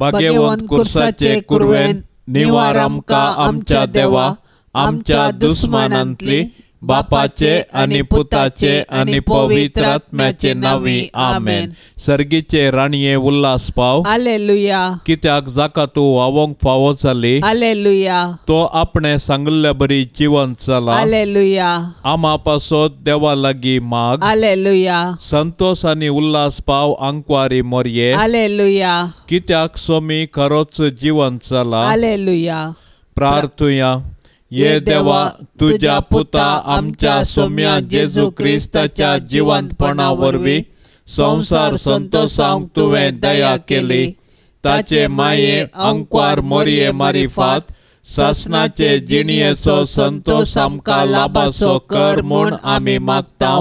भाग्यवंत कुर्साचे कुरवेन निवार आमकां आमच्या देवा आमच्या दुस्मानांतली बापाचे आनी पुताचे आनी पवित्र आत्म्याचे नांवी आमेन. सर्गीचे राणये उल्हास पाव. हालेलुया. कित्याक जाका तूं व्हांवोंक फावो जाली. हालेलुया. तो आपणे सांगिल्ले बरी जिवंत जाला. हालेलुया. आमा पासत देवा लागीं माग. हालेलुया. संतोष आनी उल्हास पाव आंकवारी मोरये. हालेलुया. कित्याक सोमी खरोच जिवंत जाला. हालेलुया. प्रार्थुया. ये देवा तुज्या पुता आमच्या सोम्या जेजू क्रिस्ताच्या जिवंतपणा वरवीं संवसार संतोषांक तुवें दया केली. ताचे माये अंकवार मोरये मारिफात सासनाचे जिणयेचो संतोष आमकां लाभासो कर म्हूण आमी मागता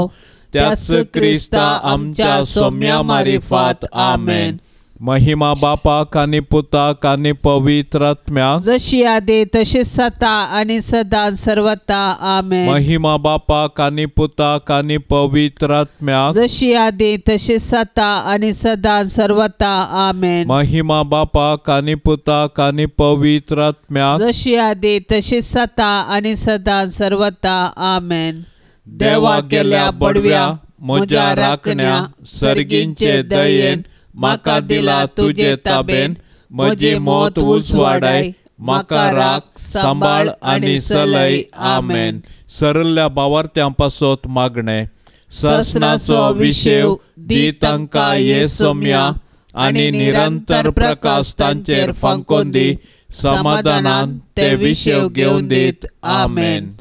त्याच क्रिस्ता आमच्या सोम्या मारिफात. आमेन. महिमा बापाक आनी पुताक आनी पवित्र आत्म्याक, जशी आदी तशी सता आनी सदा सर्वता. आमेन. महिमा बापाक आनी पुताक आनी पवित्र आत्म्याक, जशी आदी तशी सता आनी सदा सर्वता. आमेन. महिमा बापाक आनी पुताक आनी पवित्र आत्म्याक, जशी आदी तशी सता आनी सदा सर्वता. आमेन. देवा गेल्या बडव्या म्हज्या राखण्या सर्गींचे दयेन म्हाका दिला तुजे ताबेन म्हजी मौत उजवाडाय म्हाका राख सांबाळ आनी सलय. आमेन. सरल्या बावार्थ्यां पासत मागणें. ससनाचो विशेव दी तांकां ये सोम्या आनी निरंतर प्रकाश तांचेर फांकोन दी समाधानान ते विशेव घेवन दीत. आमेन.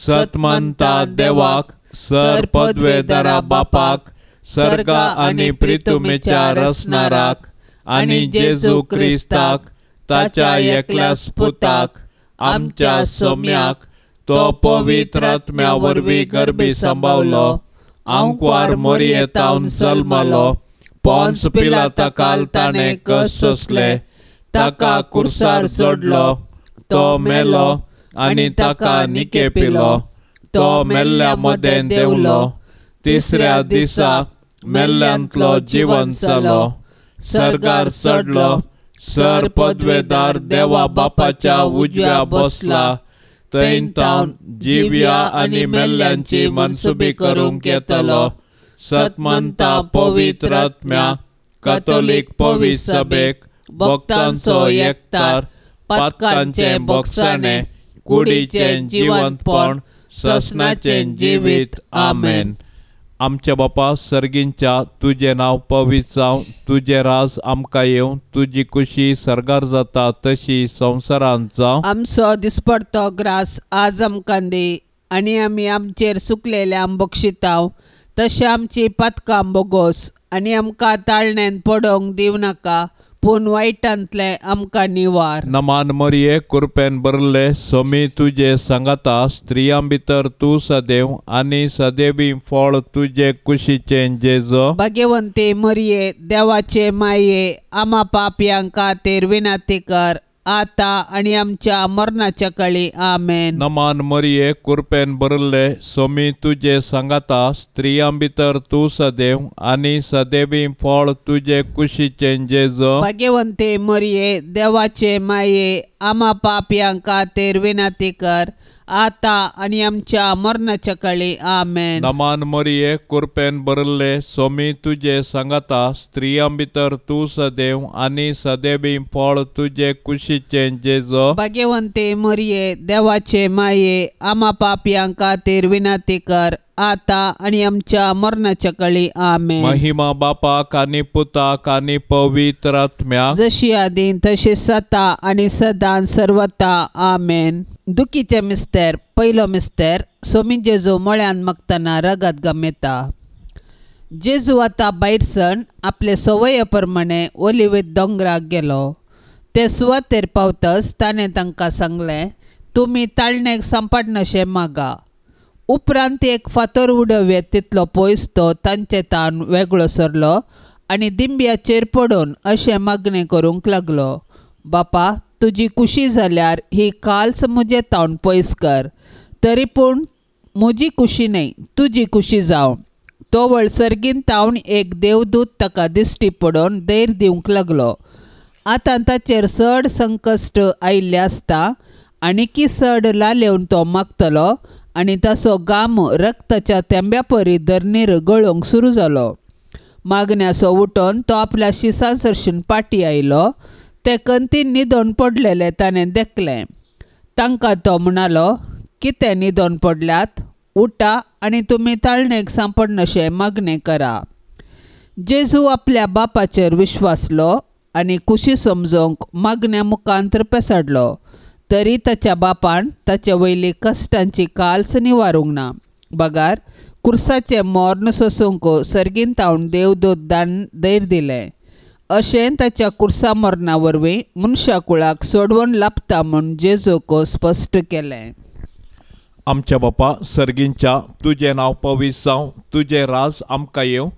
सतमंता देवाक सर पदवेदारा बापाक सर्गा आनी प्रितुमेच्या रसनाराक आनी जेजू क्रिस्ताक ताच्या एकल्याच पुताक आमच्या सोम्याक तो पवित्र आत्म्या वरवीं गर्भी सांबावलो आंकवार मोरये तावन जल्मलो पोन्स पिलाता ताणें कस सोंसले ताका कुर्सार जोडलो तो मेलो आनी ताका निकेपिलो तो मेल्ल्या मदें देंवलो तिसऱ्या दिसा मेल्ल्यांतलो जिवन जालो सर्गार चडलो सर पदवेदार देवा बापाच्या उजव्या बसला थंय तावन जिव्या आनी मेल्ल्यांची मनसुबी करूंक येतलो. सतमंता पवित्र आत्म्या कथोलीक पवित्र सभेक भक्तांचो एकतार पातकांचें बोगसाणें कुडीचें जिवंतपण ससनाचें जिवीत. आमेन. आमच्या बापा सर्गींच्या तुजें नांव पवित्र जावं तुजें राज आमकां येवं तुजी कुशी सर्गार जाता तशी संवसारांत जावं. आमचो दिसपडतो ग्रास आज आमकां दी आनी आमी आमचेर सुकलेल्या बक्षिताव तशें आमची पातकां बोगोस आनी आमकां ताळण्यान पडोवंक दिवं नाका पूण वायटांतलें आमकां निवार. नमान मरिये कुरपेन भरले सोमी तुजे सांगाता स्त्रियां भितर तूं सदैव आनी सदैवी फळ तुजे कुशीचें जेजो. भाग्यवंती मरिये देवाचे माये आमा पापयां खातीर विनंती कर आता आनी आमच्या मरणाच्या काळी. आमेन. नमान मरिये कुरपेन भरले सोमी तुजे सांगाता स्त्रियां भितर तूं सदैव आनी सदैवी फळ तुजे कुशीचें जेजो. भाग्यवंती मरिये देवाचे माये आमा पापयां खातीर विनंती कर आता आनी आमच्या मरणाच्या काळी. आमेन. नमान मरिये कुरपेन भरले सोमी तुजे सांगाता स्त्रियां भितर तूं सदैव आनी सदैवी फळ तुजे कुशीचें जेजो. भाग्यवंती मरिये देवाचे माये आमा पापयां खातीर विनंती कर आता आनी आमच्या मरणाच्या काळी. आमेन. महिमा बापाक आनी पुताक आनी पवित्र आत्म्याक, जशी आदी तशी सता आनी सदां सर्वता. आमेन. दुखीचे मिस्तेर पयलो मिस्तेर सोमी जेजू मळ्यान मागतना रगत गमेता. जेजू आतां भायर सण आपले संवये प्रमाणे ओलिवेत दोंगराक गेलो. ते सुवातेर पावतच ताणें तांकां सांगलें तुमी ताळणेक सांपडनाशें मागा. उपरांत एक फातर उडोवयेत तितलो पयस तो तांचे ताण वेगळो सरलो आनी दिंब्याचेर पडून अशें मागणें करूंक लागलो, बापा तुजी कुशी जाल्यार ही काल्स म्हजे तावन पयस कर, तरी पूण म्हजी कुशी न्हय तुजी कुशी जावं. तो वळसर्गीन तावन एक देवदूत ताका दिश्टी पडून धैर्य दिवंक लागलो. आतां ताचेर चड संकश्ट आयिल्लें आसता आनीकी चड लालेवन तो मागतलो आनी ताचो गाम रक्ताच्या तेंब्या परी धरणीर गळोवंक सुरू जालो. मागण्याचो उठोन तो आपल्या शिसां सरशीन पाटी आयलो. ते कंतीन न्हिदोन पडलेले ताणें देखलें. तांकां तो म्हणालो, कितें न्हिदोन पडल्यात? उठा आनी तुमी ताळणेक सांपडनशें मागणें करा. जेजू आपल्या बापाचेर विश्वासलो आनी खुशी समजोवंक मागण्या मुखांतर पेसाडलो. तरी ताच्या बापान ताचे वयली कश्टांची काल्स निवारूंक ना. बगार कुर्साचें मर्ण सोसूंक सर्गीन तावन देवदूतान धैर्य दिलें. अशें ताच्या कुर्सा मरणा वरवीं मनशा कुळाक सोडवण लाभता म्हूण जेजूक स्पश्ट केलें. आमच्या बापा सर्गींच्या, तुजें नांव पवित्र जावं, तुजें राज आमकां येवं,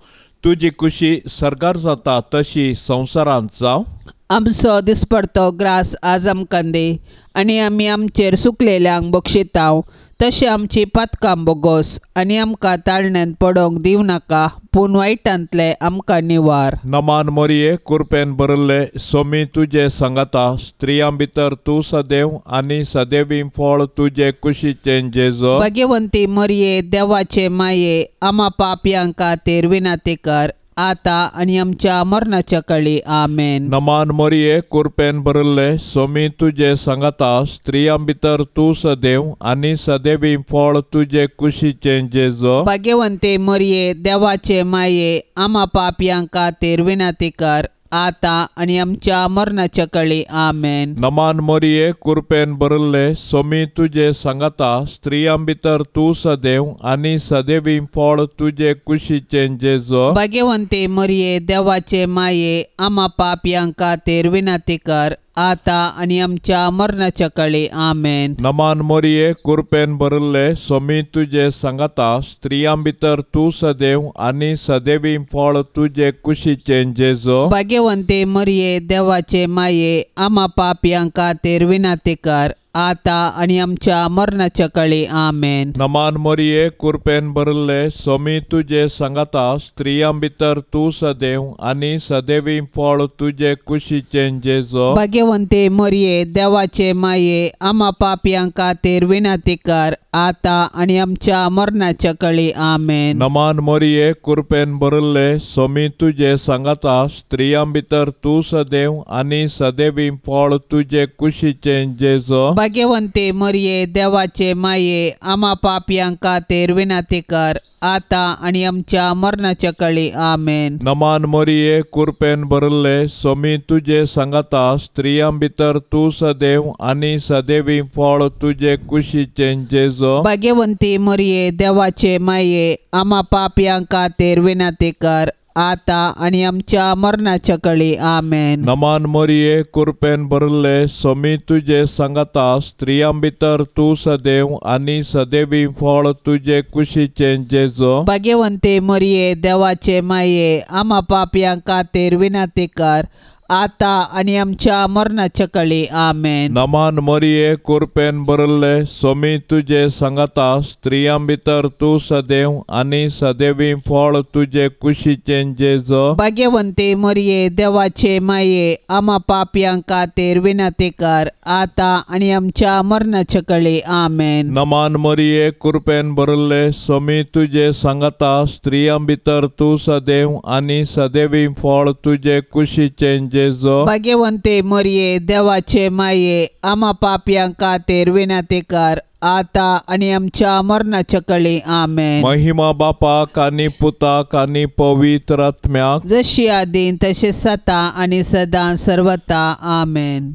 तुजी खुशी सर्गार जाता तशी संवसारांत जावं. आमचो दिसपडतो ग्रास आज आमकां दी आनी आमी आमचेर सुकलेल्यांक बक्षितांव तशें आमची पातकां बोगोस आनी आमकां ताळण्यांत पडोवंक दिवं नाका, पूण वायटांतले आमकां निवार. नमान मोरये, कुरपेन भरिल्ले, सोमी तुजे सांगाता, स्त्रियां भितर तूं सदैव आनी सदैवी फळ तुजे कुशीचें जेजो. भाग्यवंती मोरये, देवाचे माये, आमा पापयां खातीर विनंती कर आता आनी आमच्या मरणाच्या कळी. आमेन. नमान मोरये, कुरपेन भरिल्ले, सोमी तुजे सांगाता, स्त्रियां भितर तूं सदैव आनी सदैवी फळ तुजे कुशीचें जेजो. भाग्यवंती मोरये, देवाचे माये, आमा पापयां खातीर विनंती कर आता आनी आमच्या मरणाच्या कळी. आमेन. नमान मोरये, कुरपेन भरिल्ले, सोमी तुजे सांगाता, स्त्रियां भितर तूं सदैव आनी सदैवी फळ तुजे कुशीचें जेजो. भाग्यवंती मोरये, देवाचे माये, आमा पापयां खातीर विनंती कर आता आनी आमच्या मरणाच्या कळी. आमेन. नमान मोरये, कुरपेन भरिल्ले, सोमी तुजे सांगाता, स्त्रियां भितर तूं सदैव आनी सदैवी फळ तुजे कुशीचें जेजो. भाग्यवंती मोरये, देवाचे माये, आमा पापयां खातीर विनंती कर आता आनी आमच्या मरणाच्या कळी. आमेन. नमान मोरये, कुरपेन भरिल्ले, सोमी तुजे सांगाता, स्त्रियां भितर तूं सदैव आनी सदैवी फळ तुजे कुशीचें जेजो. भाग्यवंती मोरये, देवाचे माये, आमा पापयां खातीर विनंती कर आता आनी आमच्या मरणाच्या कळी. आमेन. नमान मोरये, कुरपेन भरिल्ले, सोमी तुजे सांगाता, स्त्रियां भितर तूं सदैव आनी सदैवी फळ तुजे कुशीचें जेजो. भाग्यवंती मोरये, देवाचे माये, आमा पापयां खातीर विनंती कर आता आनी आमच्या मरणाच्या कळी. आमेन. नमान मोरये, कुरपेन भरिल्ले, सोमी तुजे सांगाता, स्त्रियां भितर तूं सदैव आनी सदैवी फळ तुजे कुशीचें जेजो. भाग्यवंती मोरये, देवाचे माये, आमा पापयां खातीर विनंती कर आता आनी आमच्या मरणाच्या कळी. आमेन. नमान मोरये, कुरपेन भरिल्ले, सोमी तुजे सांगाता, स्त्रियां भितर तूं सदैव आनी सदैवी फळ तुजे कुशीचें जेजो. भाग्यवंती मोरये, देवाचे माये, आमा पापयां खातीर विनंती कर आता आनी आमच्या मरणाच्या कळी. आमेन. नमान मोरये, कुरपेन भरिल्ले, सोमी तुजे सांगाता, स्त्रियां भितर तूं सदैव आनी सदैवी फळ तुजे कुशीचें जेजो. भाग्यवंती मोरये, देवाचे माये, आमा पापयां खातीर विनंती कर आता आनी आमच्या मरणाच्या कळी. आमेन. नमान मोरये, कुरपेन भरिल्ले, सोमी तुजे सांगाता, स्त्रियां भितर तूं सदैव आनी सदैवी फळ तुजे कुशीचें जेजो. भाग्यवंती मोरये, देवाचे माये, आमा पापयां खातीर विनंती कर आता आनी आमच्या मरणाच्या कळी. आमेन. महिमा बापाक आनी पुताक आनी पवित्र आत्म्याक, जशी आदीं तशें सता आनी सदां सर्वता. आमेन.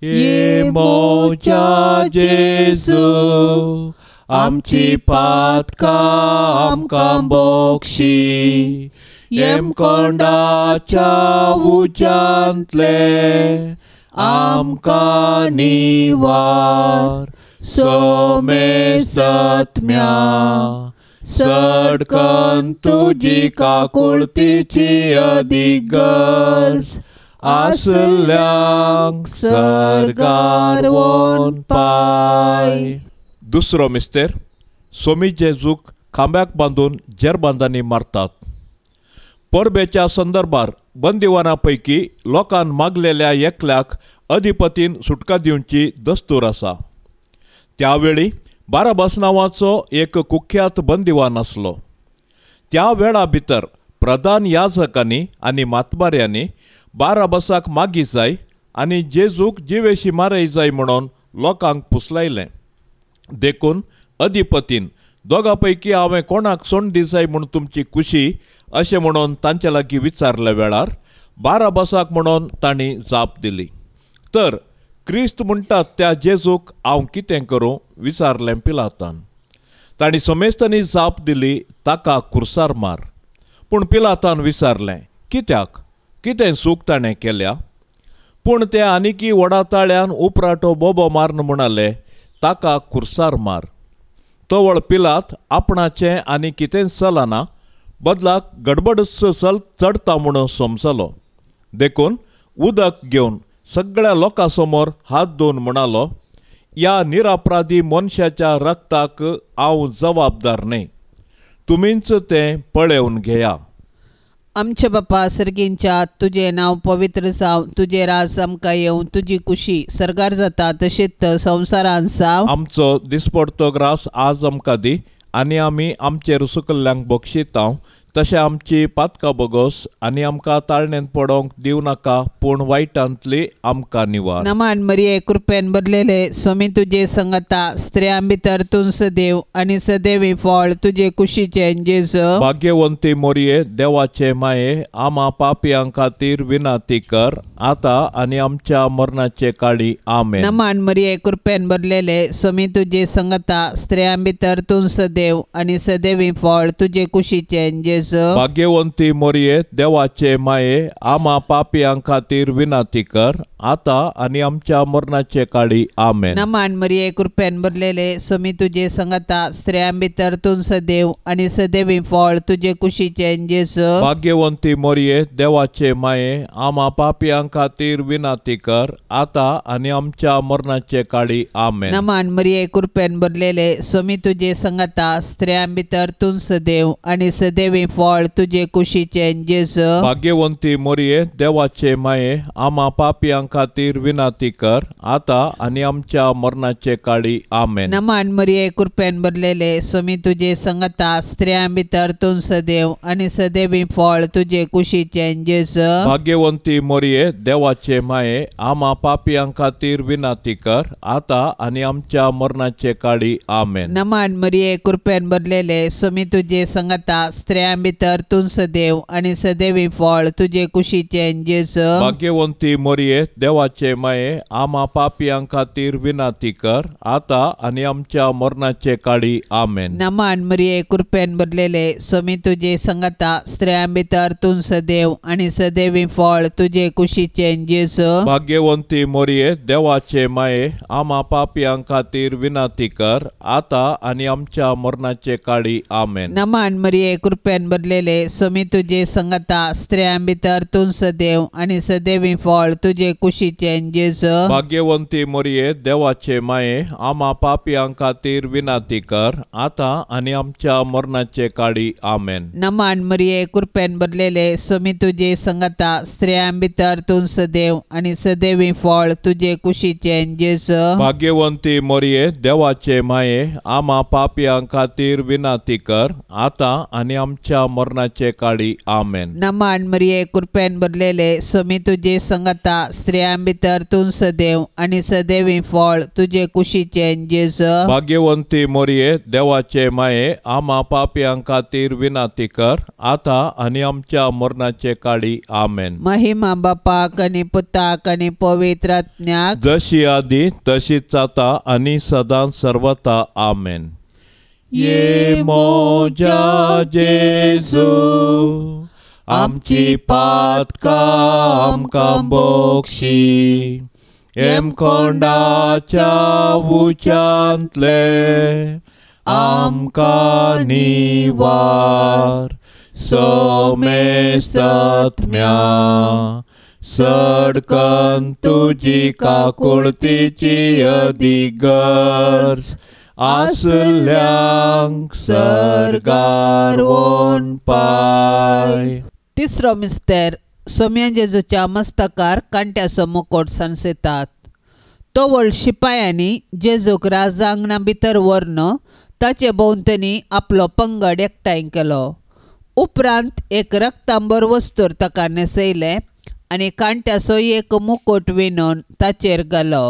ये मोज्या जेजू, आमची पातकां आमकां बोक्षी, येमकोंडाच्या उज्यांतले आमकां निवार, सोमे सत्म्या सडकन तुजी काकुळतीची अदीक गरज आसल्यांक सर्गार वोन पाय. दुसरो मिस्तेर, सोमी जेजूक खांब्याक बांदून जेरबांदांनी मारतात. परबेच्या संदर्भार बंदिवाना पैकी लोकान मागलेल्या एकल्याक अधिपतीन सुटका दिवची दस्तूर आसा. त्यावेळी बाराबास नांवाचो एक कुख्यात बंदिवान आसलो. त्या वेळा भितर प्रधान याजकांनी आनी मातबाऱ्यांनी बाराबासाक मागी जाय आनी जेजूक जिवेशी मारय जाय म्हणून लोकांक पुसलायलें. देखून अधिपतीन दोगा पैकी हांवें कोणाक सोंड दी जाय म्हूण तुमची खुशी अशें म्हणून तांचे लागीं विचारल्या वेळार बाराबासाक म्हणून तांणी जाप दिली. तर क्रिस्त म्हणटात त्या जेजूक हांव कितें करूं विचारलें पिलातान. तांणी समेस्तांनी जाप दिली, ताका कुर्सार मार. पूण पिलातान विचारलें, कित्याक, कितें चूक ताणें केल्या? पूण ते आनिकी व्हडा ताळ्यान उपराटो बोबो मारून म्हणाले, ताका कुर्सार मार. तवळ पिलात आपणाचें आनी कितेंच चलना, बदलाक गडबडच चडता म्हणून समजलो. देखून उदक घेवन सगळ्या लोकां समोर हात धुवन म्हणालो, ह्या निरापराधी मनशाच्या रक्ताक हांव जबाबदार न्हय, तुमीच तें पळोवन घेया. आमच्या बापा सर्गींच्या, तुजें नांव पवित्र जावं, तुजें राज आमकां येवं, तुजी कुशी सर्गार जाता तशीच संवसारांत जावं. आमचो दिसपडतो ग्रास आज आमकां दी आनी आमी आमचे रुसुकल्ल्यांक बक्षितांव तशें आमची पातकां बोगोस आनी आमकां ताळणेंत पडोवंक दिवं नाका, पूण वायटांतली आमकां निवार. नमान मरिये, कृपेन भरलेले, स्वामी तुजे संगता, स्त्रियां भितर तूं सदैव आनी सदैवी फळ तुजे कुशीचें जेजू. भाग्यवंती मोरये, देवाचे माये, आमा पापयां खातीर विनंती कर आतां आनी आमच्या मरणाचे काळी. आमेन. नमान मरिये, कृपेन भरलेले, स्वामी तुजे संगता, स्त्रियां भितर तूं सदैव आनी सदैवी फळ तुजे कुशीचें जेजू. भाग्यवंती मोरये, देवाचे माये, आमा पापयां खातीर विनंती कर आतां आनी आमच्या मरणाचे काळी. आमेन. नमान मरिये, कृपेन भरलेले, स्वामी तुजे संगता, स्त्रियां भितर तूं सदैव आनी सदैवी फळ तुजे कुशीचें जेजू. भाग्यवंती मोरये, देवाचे माये, आमा पापयां खातीर विनंती कर आतां आनी आमच्या मरणाचे काळी. आमेन. नमान मरिये, कृपेन भरलेले, स्वामी तुजे संगता, स्त्रियां भितर तूं सदैव आनी सदैवी फळ तुजे कुशीचें जेजू. भाग्यवंती मोरये, देवाचे माये, आमा पापयां खातीर विनंती कर आतां आनी आमच्या मरणाचे काळी. आमेन. नमान मरिये, कृपेन भरलेले, स्वामी तुजे संगता, स्त्रियां भितर तूं सदैव आनी सदैवी फळ तुजे कुशीचें जेजू. भाग्यवंती मोरये, देवाचे माये, आमा पापयां खातीर विनंती कर आतां आनी आमच्या मरणाचे काळी. आमेन. नमान मरिये, कृपेन भरलेले, स्वामी तुजे संगता, स्त्रियां भितर तूं सदैव आनी सदैवी फळ तुजे कुशीचें जेजू. भाग्यवंती मोरये, देवाचे माये, आमा पापयां खातीर विनंती कर आतां आनी आमच्या मरणाचे काळी. आमेन. नमान मरिये, कृपेन भरलेले, स्वामी तुजे संगता, स्त्रियां भितर तूं सदैव आनी सदैवी फळ तुजे कुशीचें जेजू. भाग्यवंती मोरये, देवाचे माये, आमा पापयां खातीर विनंती कर आतां आनी आमच्या मरणाचे काळी. आमेन. नमान मरिये, कृपेन भरलेले, स्वामी तुजे संगता, स्त्रियां भितर तूं सदैव आनी सदैवी फळ तुजे कुशीचें जेजू. भाग्यवंती मोरये, देवाचे माये, आमा पापयां खातीर विनंती कर आतां आनी आमच्या मरणाचे काळी. आमेन. नमान मरिये, कृपेन भरलेले, स्वामी तुजे संगता, स्त्रियां भितर तूं सदैव आनी सदैवी फळ तुजे कुशीचें जेजू. भाग्यवंती मोरये, देवाचे माये, आमा पापयां खातीर विनंती कर आतां आनी आमच्या मरणाचे काळी. आमेन. नमान मरिये, कृपेन भरलेले, स्वामी तुजे संगता, स्त्रियां भितर तूं सदैव आनी सदैवी फळ तुजे कुशीचें जेजू. भाग्यवंती मोरये, देवाचे माये, आमा पापयां खातीर विनंती कर आतां आनी आमच्या मरणाचे काळी. आमेन. महिमा बापाक आनी पुताक आनी पवित्र आत्म्याक, जशी आदी तशीच आतां आनी सदां सर्वता. आमेन. ये मोजा जेजू, आमची पातकां आमकां बोक्षी, हेमकोंडाच्या उच्यांतले आमकां निवार, सोमेसत्म्या सडकन तुजी काकुळतीची अधिगर्ज आसल्यांक सर्गार वोन पाय. तिसरो मिस्तेर, सोम्या जेजूच्या मस्तकार कांट्याचो मुकोट सांसयतात. तवळ शिपायांनी जेजूक राजांगणा भितर व्हरून ताचे भोंवतणी आपलो पंगड एकठांय केलो. उपरांत एक रक्तांबर वस्तूर ताका न्हेसयलें आनी कांट्याचो एक मुकोट विणून ताचेर घालो.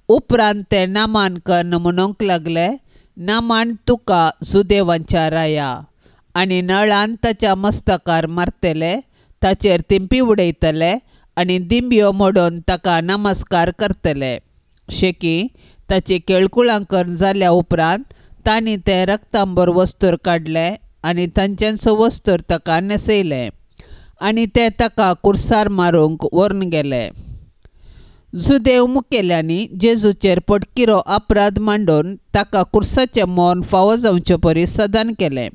उपरांत ते नामान कन्न म्हणूंक लागले, नामान तुका जुदेवांच्या राया. आनी नळान ताच्या मस्तकार मारतले, ताचेर तिंपी उडयतले आनी दिंब्यो मोडून ताका नमस्कार करतले. शेकी ताची केळकुळां करून जाल्या उपरांत तांणी तें रक्तांबर वस्तूर काडलें आनी तांच्यांचो वस्तूर ताका न्हेसयलें आनी ते ताका कुर्सार मारूंक व्हरून गेले. जुदेव मुखेल्यांनी जेजूचेर पटकिरो अपराध मांडून ताका कुर्साचें मरण फावो जावचे परी सदान केलें.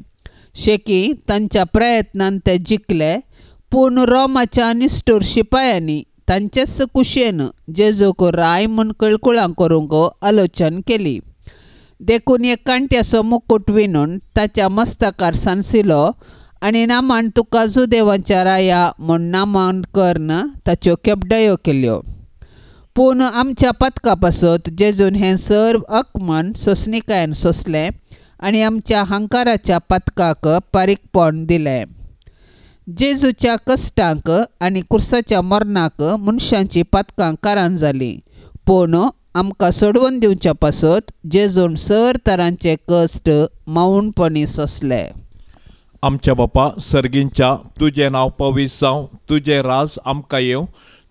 शेकी तांच्या प्रयत्नान ते जिखले, पूण रोमाच्या निश्ठूर शिपायांनी तांचेच कुशेन जेजूक राय म्हूण कळकुळां करूंक आलोचन केली. देखून एक कांट्याचो मुकूट विणून ताच्या मस्तकार सांसिलो आनी नामान तुका जुदेवांच्या राया म्हूण नामान करून ताच्यो केपडयो केल्यो. पूण आमच्या पथका पासत जेजून हें सर्व अकमान सोंसणिकायेन सोंसलें आनी आमच्या हंकाराच्या पथकाक पारीकपण दिलें. जेजूच्या कश्टांक आनी कुर्साच्या मरणाक मनशांची पथकां कारण जालीं, पूण आमकां सोडवून दिवच्या पासत जेजून सर तरांचे कश्ट मावूणपणी सोंसले. आमच्या बापा सर्गींच्या, तुजें नांव पवित्र जावं, तुजें राज आमकां येवं,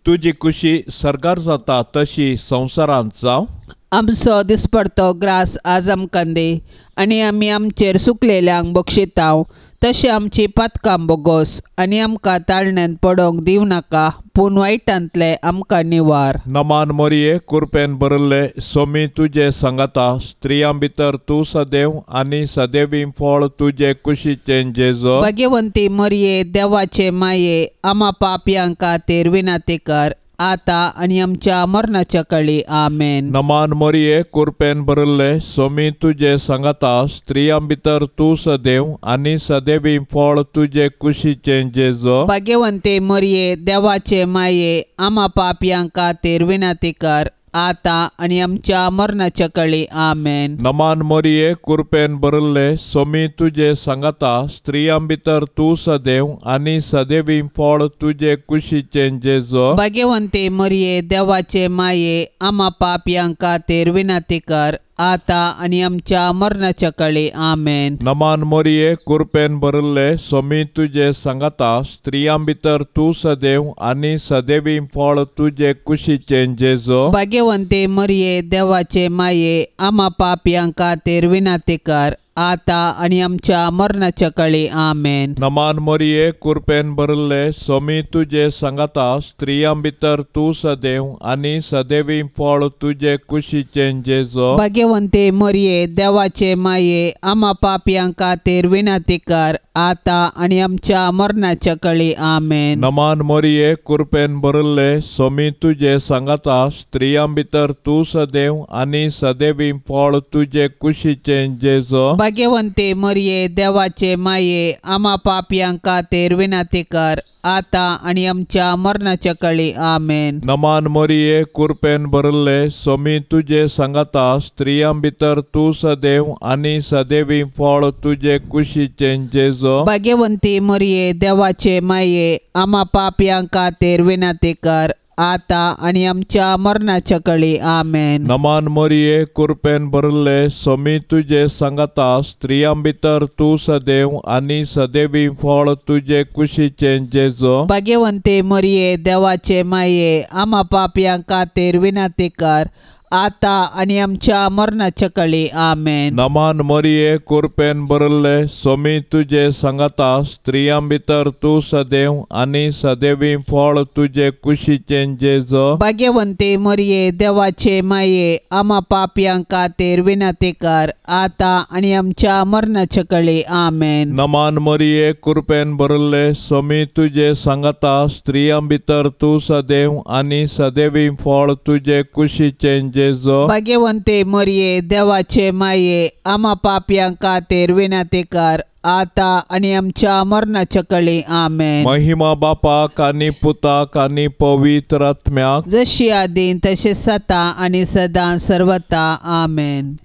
तुजी कुशी सर्गार जाता तशी संवसारांत जावं. आमचो दिसपडतो ग्रास आज आमकां दी आनी आमी आमचेर सुकलेल्यांक बक्षितांव तशें आमची पातकां बोगोस आनी आमकां ताळण्यांत पडोवंक दिवं नाका, पूण वायटांतले आमकां निवार. नमान मोरये, कुरपेन भरिल्ले, सोमी तुजे सांगाता, स्त्रियां भितर तूं सदैव आनी सदैवी फळ तुजे कुशीचें जेजो. भाग्यवंती मोरये, देवाचे माये, आमा पापयां खातीर विनंती कर आता आनी आमच्या मरणाच्या काळी. आमेन. नमान मोरये, कुरपेन भरिल्ले, सोमी तुजे सांगाता, स्त्रियां भितर तूं सदैव आनी सदैवी फळ तुजे कुशीचें जेजो. भाग्यवंती मोरये, देवाचे माये, आमा पापयां खातीर विनंती कर आता आनी आमच्या मरणाच्या काळी. आमेन. नमान मोरये, कुरपेन भरिल्ले, सोमी तुजे सांगाता, स्त्रियां भितर तूं सदैव आनी सदैवी फळ तुजे कुशीचें जेजो. भाग्यवंती मोरये, देवाचे माये, आमा पापयां खातीर विनंती कर आता आनी आमच्या मरणाच्या काळी. आमेन. नमान मोरये, कुरपेन भरिल्ले, सोमी तुजे सांगाता, स्त्रियां भितर तूं सदैव आनी सदैवी फळ तुजे कुशीचें जेजो. भाग्यवंती मोरये, देवाचे माये, आमा पापयां खातीर विनंती कर आता आनी आमच्या मरणाच्या काळी. आमेन. नमान मोरये, कुरपेन भरिल्ले, सोमी तुजे सांगाता, स्त्रियां भितर तूं सदैव आनी सदैवी फळ तुजे कुशीचें जेजो. भाग्यवंती मोरये, देवाचे माये, आमा पापयां खातीर विनंती कर आता आनी आमच्या मरणाच्या काळी. आमेन. नमान मोरये, कुरपेन भरिल्ले, सोमी तुजे सांगाता, स्त्रियां भितर तूं सदैव आनी सदैवी फळ तुजे कुशीचें जेजो. भाग्यवंती मोरये, देवाचे माये, आमा पापयां खातीर विनंती कर आता आनी आमच्या मरणाच्या काळी. आमेन. नमान मोरये, कुरपेन भरिल्ले, सोमी तुजे सांगाता, स्त्रियां भितर तूं सदैव आनी सदैवी फळ तुजे कुशीचें जेजो. भाग्यवंती मोरये, देवाचे माये, आमा पापयां खातीर विनंती कर आता आनी आमच्या मरणाच्या काळी. आमेन. नमान मोरये, कुरपेन भरिल्ले, सोमी तुजे सांगाता, स्त्रियां भितर तूं सदैव आनी सदैवी फळ तुजे कुशीचें जेजो. भाग्यवंती मोरये, देवाचे माये, आमा पापयां खातीर विनंती कर आता आनी आमच्या मरणाच्या काळी. आमेन. नमान मोरये, कुरपेन भरिल्ले, सोमी तुजे सांगाता, स्त्रियां भितर तूं सदैव आनी सदैवी फळ तुजे कुशीचें जेजो. भाग्यवंती मोरये, देवाचे माये, आमा पापयां खातीर विनंती कर आता आनी आमच्या मरणाच्या काळी. आमेन. नमान मोरये, कुरपेन भरिल्ले, सोमी तुजे सांगाता, स्त्रियां भितर तूं सदैव आनी सदैवी फळ तुजे कुशीचें जेजो. भाग्यवंती मोरये, देवाचे माये, आमा पापयां खातीर विनंती कर आता आनी आमच्या मरणाच्या कळी. आमेन. महिमा बापाक आनी पुताक आनी पवित्र आत्म्याक, जशी आदीं तशें सता आनी सदां सर्वता. आमेन.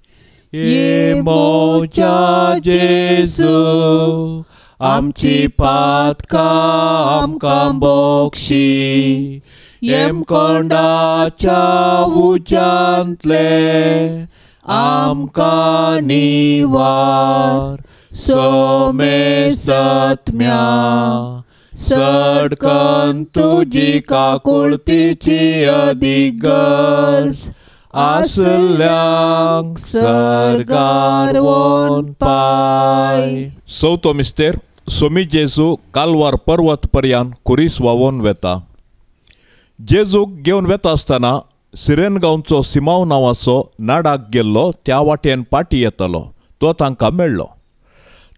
ये मोज्या जेजू आमची पातकां आमकां बोक्षी, येमकोंडाच्या उज्यांतले आमकां निवार. सोमेसत्म्या सडकन तुजी काकुळतीची अदीक गरज आसल्यांक सर्गार वोन पाय. चवथो मिस्तेर. सोमी जेजू कालवार पर्वत पर्यान कुरीस व्हांवोन वेता. जेजूक घेवन वेता आसतना सिरेन गांवचो सिमांव नांवाचो नाडाक गेल्लो त्या वाटेन पाटी येतालो तो तांकां मेळ्ळो.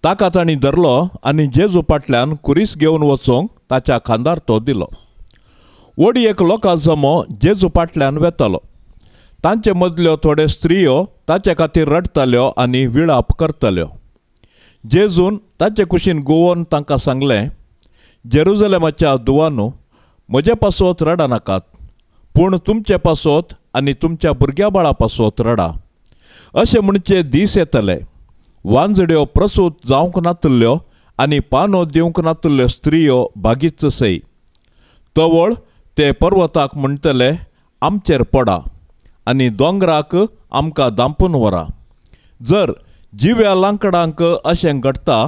ताका तांणी धरलो आनी जेजू फाटल्यान कुरीस घेवन वचूंक ताच्या खांदार तो दिलो. व्हड एक लोकां जमो जेजू फाटल्यान वेतालो. तांचे मदल्यो थोड्यो स्त्रियो ताचे खातीर रडटाल्यो आनी विळाप करताल्यो. जेजून ताचे कुशीन गोवन तांकां सांगलें, जेरुजलेमाच्या दुवानू, म्हजे पासत रडनाकात, पूण तुमचे पासत आनी तुमच्या भुरग्या बाळा पासत रडा. अशें म्हणचे दीस येतले, वांजड्यो प्रसूत जावंक नातल्ल्यो आनी पानो दिवंक नातल्ल्यो स्त्रियो भागीच सय. तवळ ते पर्वताक म्हणटले, आमचेर पडा, आनी दोंगराक आमकां दांपून व्हरा. जर जिव्या लांकडांक अशें घडटा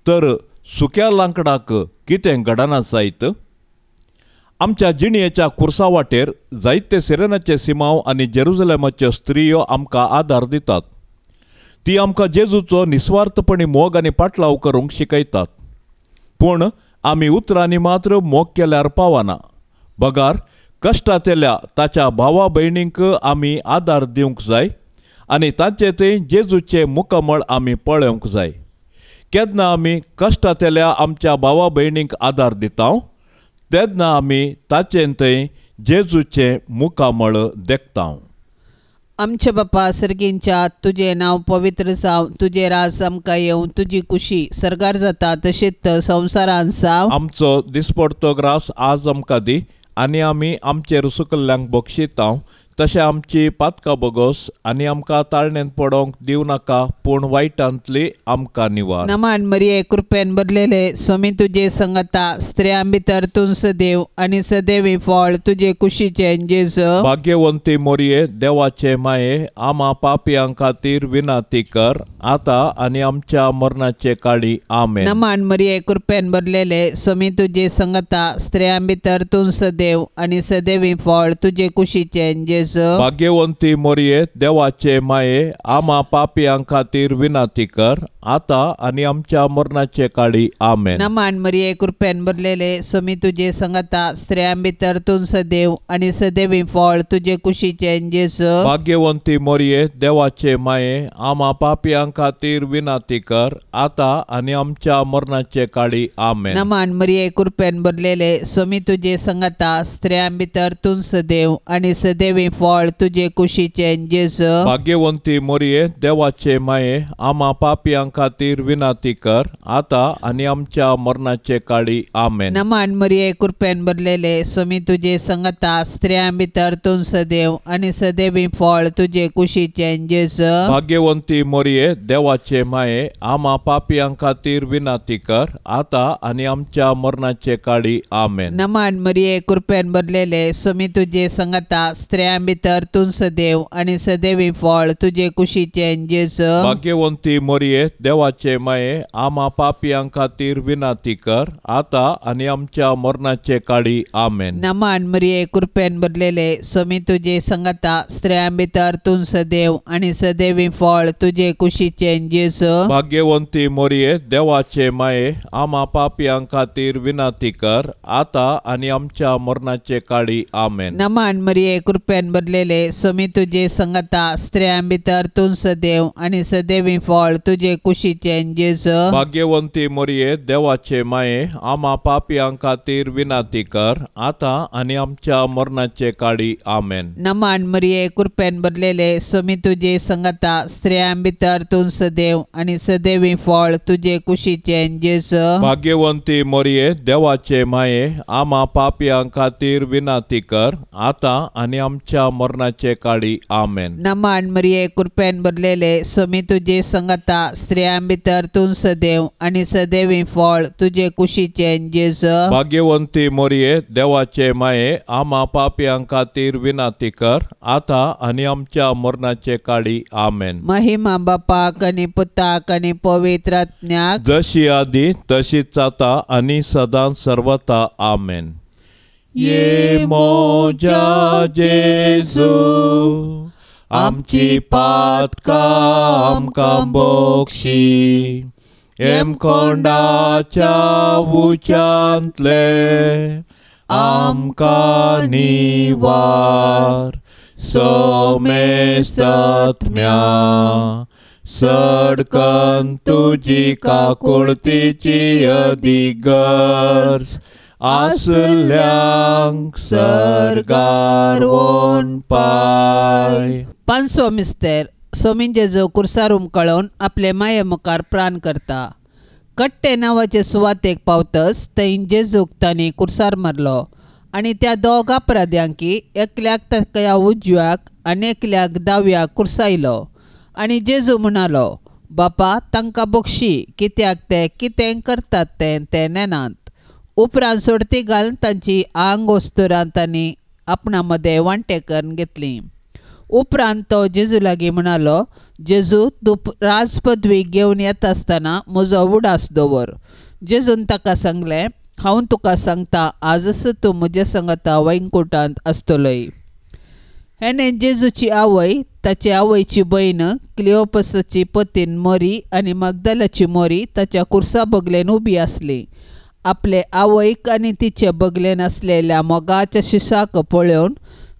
तर सुक्या लांकडाक कितें घडना जायत? आमच्या जिणयेच्या कुर्सा वाटेर जायते सिरेनाचे सिमांव आनी जेरुजलेमाच्यो स्त्रियो आमकां आदार दितात. ती आमकां जेजूचो निस्वार्थपणी मोग आनी पाटलाव करूंक शिकयतात. पूण आमी उतरांनी मात्र मोग केल्यार पावना, बगार कश्टांतल्या ताच्या भावा भयणींक आमी आदार दिवंक जाय आनी तांचे थंय जेजूचें मुखामळ आमी पळोवंक जाय. केन्ना आमी कश्टांतल्या आमच्या भावा भयणींक आदार दिता तेन्ना आमी ताचे थंय जेजूचें मुखामळ देखता. आमच्या बापा सर्गींच्या, तुजें नांव पवित्र जावं, तुजें राज आमकां येवं, तुजी कुशी सर्गार जाता तशीच संवसारांत जावं. आमचो दिसपडतो ग्रास आज आमकां दी आनी आमी आमचे रुसुकल्ल्यांक बक्षिता तशें आमची पातकां बोगोस आनी आमकां ताळणेंत पडोवंक दिवं नाका, पूण वायटांतली आमकां निवार. नमान मरिये, कृपेन भरलेले, स्वामी तुजे संगता, स्त्रियां भितर तूं सदैव आनी सदैवी फळ तुजे कुशीचें जेजू. भाग्यवंती मोरये, देवाचे माये, आमा पापयां खातीर विनंती कर आतां आनी आमच्या मरणाचे काळी. आमेन. नमान मरिये, कृपेन भरलेले, स्वामी तुजे संगता, स्त्रियां भितर तूं सदैव आनी सदैवी फळ तुजे कुशीचें जेजू. भाग्यवंती मोरये, देवाचे माये, आमा पापयां खातीर विनंती कर आतां आनी आमच्या मरणाचे काळी. आमेन. नमान मरिये, कृपेन भरलेले, स्वामी तुजे संगता, स्त्रियां भितर तूं सदैव आनी सदैवी फळ तुजे कुशीचें जेजू. भाग्यवंती मोरये, देवाचे माये, आमा पापयां खातीर विनंती कर आतां आनी आमच्या मरणाचे काळी. आमेन. नमान मरिये, कृपेन भरलेले, स्वामी तुजे संगता, स्त्रियां भितर तूं सदैव आनी सदैवी फळ तुजे कुशीचें जेजू. भाग्यवंती मोरये, देवाचे माये, आमा पापयां खातीर विनंती कर आतां आनी आमच्या मरणाचे काळी. आमेन. नमान मरिये, कृपेन भरलेले, स्वामी तुजे संगता, स्त्रियां भितर तूं सदैव आनी सदैवी फळ तुजे कुशीचें जेजू. भाग्यवंती मोरये, देवाचे माये, आमा पापयां खातीर विनंती कर आतां आनी आमच्या मरणाचे काळी. आमेन. नमान मरिये, कृपेन भरलेले, स्वामी तुजे संगता, स्त्रियां भितर तूं सदैव आनी सदैवी फळ तुजे कुशीचें जेजू. भाग्यवंती मोरये, देवाचे माये, आमा पापयां खातीर विनंती कर आतां आनी आमच्या मरणाचे काळी. आमेन. नमान मरिये, कृपेन भरलेले, स्वामी तुजे संगता, स्त्रियां भितर तूं सदैव आनी सदैवी फळ तुजे कुशीचें जेजू. भाग्यवंती मोरये, देवाचे माये, आमा पापयां खातीर विनंती कर आतां आनी आमच्या मरणाचे काळी. आमेन. नमान मरिये, कृपेन कृपेन भरलेले, सोमी तुजे संगता, स्त्रियां भितर तूं सदैव आनी सदैवी फळ तुजे कुशीचें जेजू। भाग्यवंती मरिये देवाचे माये, आमा पापयां खातीर विनंती कर आतां आनी आमच्या मरणाचे काळी। आमेन। नमन मरिये कृपेन भरलेले, सोमी तुजे संगता, स्त्रियां भितर तूं सदैव आनी सदैवी फळ तुजे कुशीचें जेजू। भाग्यवंती मरिये देवाचे माये, आमा पापयां खातीर विनंती कर आतां आनी आमच्या मरणाचे काळी। आमेन। नमन मरिये कृपेन भरलेले, सोमी तुजे संगता, स्त्रियां भितर तूं सदैव आनी सदैवी फळ तुजे कुशीचें जेजू। भाग्यवंती मरिये देवाचे माये, आमा पापयां खातीर विनंती कर आतां आनी आमच्या मरणाचे काळी। आमेन। महिमा बापाक आनी पुताक आनी पवित्र आत्म्याक, जशी आदी तशीच आतां आनी सदां सर्वता। आमेन। ये मोजा जेजू, आमची पातकां आमकां बोक्षी, हेमकोंडाच्या उच्यांतले आमकां निवार, सोमेसत्म्या सडकन तुजी काकुळतीची अदीक गरज आसल्यांक सर्गार वोन पाय। पांचवो मिस्तेर सोमीन जेजू कुर्सार उमकळोवन आपले माये मुखार प्राण करता। कट्टे नांवाचे सुवातेक पावतच थंय जेजूक तांणी कुर्सार मारलो आनी त्या दोग अपराध्यांकी एकल्याक ताका उजव्याक आनी एकल्याक दाव्याक कुर्सायलो। आनी जेजू म्हणालो, बापा तांकां बक्षी, कित्याक ते कितें करतात तें ते नेनात। उपरांत सोडती घालून तांची आंग वस्तुरां तांणी आपणा मदें वांटे करून घेतली। उपरांत तो जेजू लागीं म्हणालो, जेजू तूं राजपदवी घेवन येता आसतना म्हजो उडास दवर। जेजून ताका सांगलें, हांव तुका सांगता, आजच तूं म्हजे संगता वैकुंठांत आसतलोय। हेणे जेजूची आवय, ताचे आवयची भयण क्लियोपसाची पतीन मोरी आनी मगदलाची मोरी ताच्या कुर्सा बगलेन उबी आसली। आपले आवयक आनी तिचे बगलेन आसलेल्या मोगाच्या शिशाक पळोवन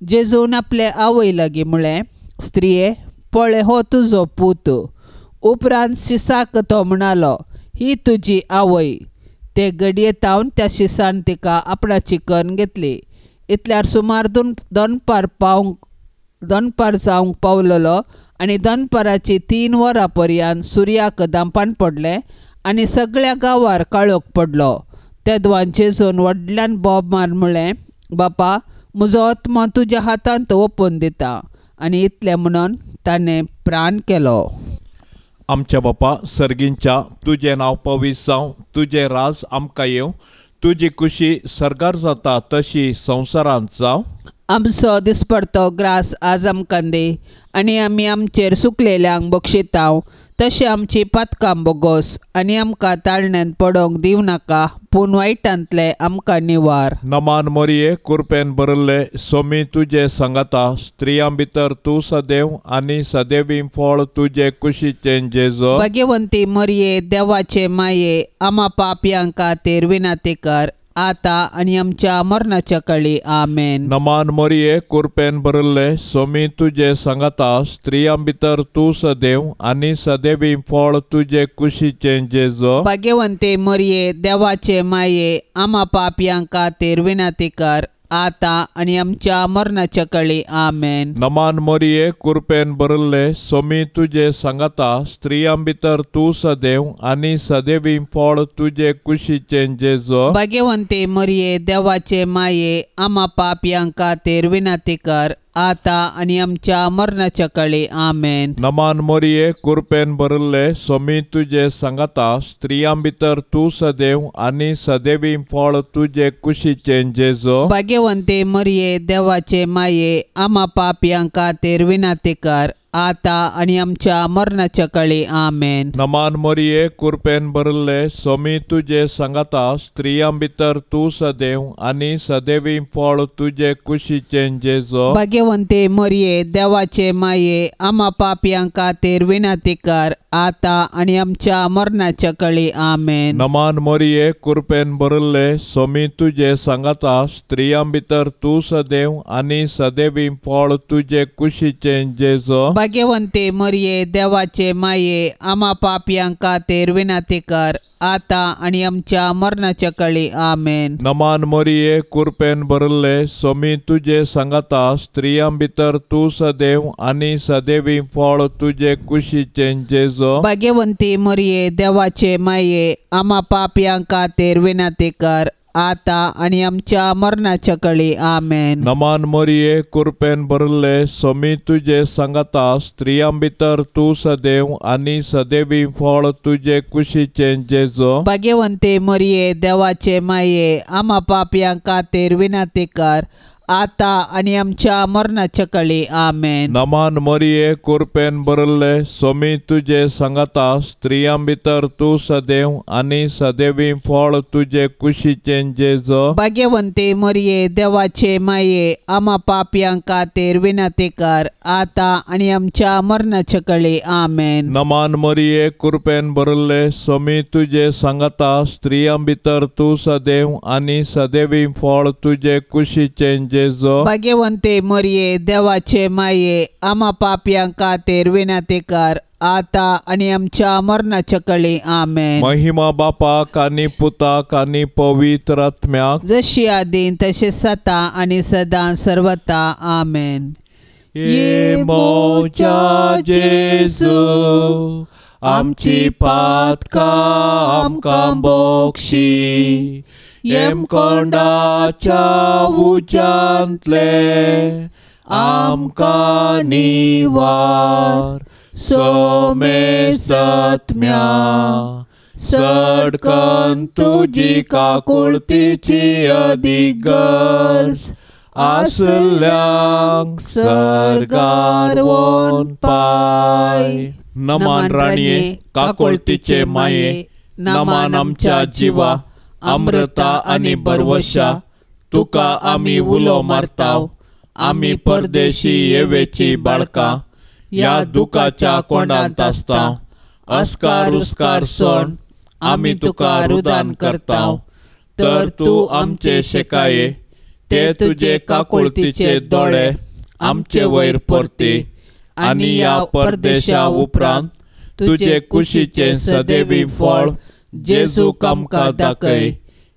जेजून आपले आवय लागीं म्हळें, स्त्रिये पळय हो तुजो पूत। उपरांत शिसाक तो म्हणालो, ही तुजी आवय। ते घडये तावन त्या शिसान तिका आपणाची करून घेतली। इतल्यार सुमार दनपार जावंक पावलेलो आनी दनपाराची 3 वरां पर्यंत सुर्याक दांपान पडलें आनी सगळ्या गांवार काळोख पडलो। तेदवान जेजून व्हडल्यान बोब मार म्हळें, बापा म्हजो आत्मो तुज्या हातांत ओपून दिता। आनी इतलें म्हणून ताणें प्राण केलो। आमच्या बापा सर्गींच्या, तुजें नांव पवित्र जावं, तुजें राज आमकां येवं, तुजी खुशी सर्गार जाता तशी संवसारांत जावं। आमचो दिसपडतो ग्रास आज आमकां दी आनी आमी आमचेर सुकलेल्यांक बक्षितांव तशें आमची पातकां बोगोस आनी आमकां ताळण्यांत पडोवंक दिवं नाका, पूण वायटांतले आमकां निवार। नमान मरिये कुरपेन भरिल्ले, सोमी तुजे संगता, स्त्रियां भितर तूं सदैव आनी सदैवी फळ तुजे कुशीचें जेजू। भाग्यवंती मरिये देवाचे माये, आमा पापयां खातीर विनंती कर आतां आनी आमच्या मरणाच्या काळी। आमेन। नमान मरिये कुरपेन भरिल्ले, सोमी तुजे संगता, स्त्रियां भितर तूं सदैव आनी सदैवी फळ तुजे कुशीचें जेजू। भाग्यवंती मरिये देवाचे माये, आमा पापयां खातीर विनंती कर आतां आनी आमच्या मरणाच्या काळी। आमेन। नमान मरिये कुरपेन भरिल्ले, सोमी तुजे संगता, स्त्रियां भितर तूं सदैव आनी सदैवी फळ तुजे कुशीचें जेजू। भाग्यवंती मरिये देवाचे माये, आमा पापयां खातीर विनंती कर आतां आनी आमच्या मरणाच्या काळी। आमेन। नमान मरिये कुरपेन भरिल्ले, सोमी तुजे संगता, स्त्रियां भितर तूं सदैव आनी सदैवी फळ तुजे कुशीचें जेजू। भाग्यवंती मरिये देवाचे माये, आमा पापयां खातीर विनंती कर आतां आनी आमच्या मरणाच्या काळी। आमेन। नमान मरिये कुरपेन भरिल्ले, सोमी तुजे संगता, स्त्रियां भितर तूं सदैव आनी सदैवी फळ तुजे कुशीचें जेजू। भाग्यवंती मरिये देवाचे माये, आमा पापयां खातीर विनंती कर आता आनी आमच्या मरणाच्या कळी. आमेन. नमान मोरये, कुरपेन भरिल्ले, सोमी तुजे सांगाता, स्त्रियां भितर तूं सदैव आनी सदैवी फळ तुजे कुशीचें जेजो. भाग्यवंते मोरये, देवाचे माये, आमा पापयां खातीर विनंती कर, आता आनी आमच्या मरणाच्या कळी. आमेन. नमान मोरये, कुरपेन भरिल्ले, सोमी तुजे सांगाता, स्त्रियां भितर तूं सदैव आनी सदैवी फळ तुजे कुशीचें जेजो. भाग्यवंती मोरये, देवाचे माये, आमा पापयां खातीर विनंती कर, आता आनी आमच्या मरणाच्या कळी. आमेन. नमान मोरये, कुरपेन भरिल्ले, सोमी तुजे सांगाता, स्त्रियां भितर तूं सदैव आनी सदैवी फळ तुजे कुशीचें जेजो. भाग्यवंती मोरये, देवाचे माये, आमा पापयां खातीर विनंती कर, आता आनी आमच्या मरणाच्या कळी. आमेन. नमान मोरये, कुरपेन भरिल्ले, सोमी तुजे सांगाता, स्त्रियां भितर तूं सदैव आनी सदैवी फळ तुजे कुशीचें जेजो. भाग्यवंती मोरये, देवाचे माये, आमा पापयां खातीर विनंती कर, आता आनी आमच्या मरणाच्या कळी. आमेन. नमान मोरये, कुरपेन भरिल्ले, सोमी तुजे सांगाता, स्त्रियां भितर तूं सदैव आनी सदैवी फळ तुजे कुशीचें जेजो. भाग्यवंते मोरये, देवाचे माये, आमा पापयां खातीर विनंती कर, आता आनी आमच्या मरणाच्या कळी. आमेन. महिमा बापाक आनी पुताक आनी पवित्र आत्म्याक, जशी आदीं तशें सता आनी सदां सर्वता. आमेन. ये मोज्या जेजू, आमची पातकां आमकां बोक्षी, येमकोंडाच्या उज्यांतले आमकां निवार, सोमे सत्म्या सडकन तुजी काकुळतीची अदीक गरज आसल्यांक सर्गार वोन पाय. नमान राणये, काकुळतीचे माये, नमान आमच्या जिवा, अमृता आनी बरवशा, तुका आमी उलो मारताव, आमी परदेशी येवेची बाळकां, ह्या दुखाच्या कोंडांत आसता, अस्कार उस्कार सोण आमी तुका रुदान करताव, तर तूं आमचे शेकाये, ते तुजे काकुळतीचे दोळे आमचे वयर परती, आनी ह्या परदेशा उपरांत तुजे कुशीचें सदैवी फळ जेजू आमकां दाखय.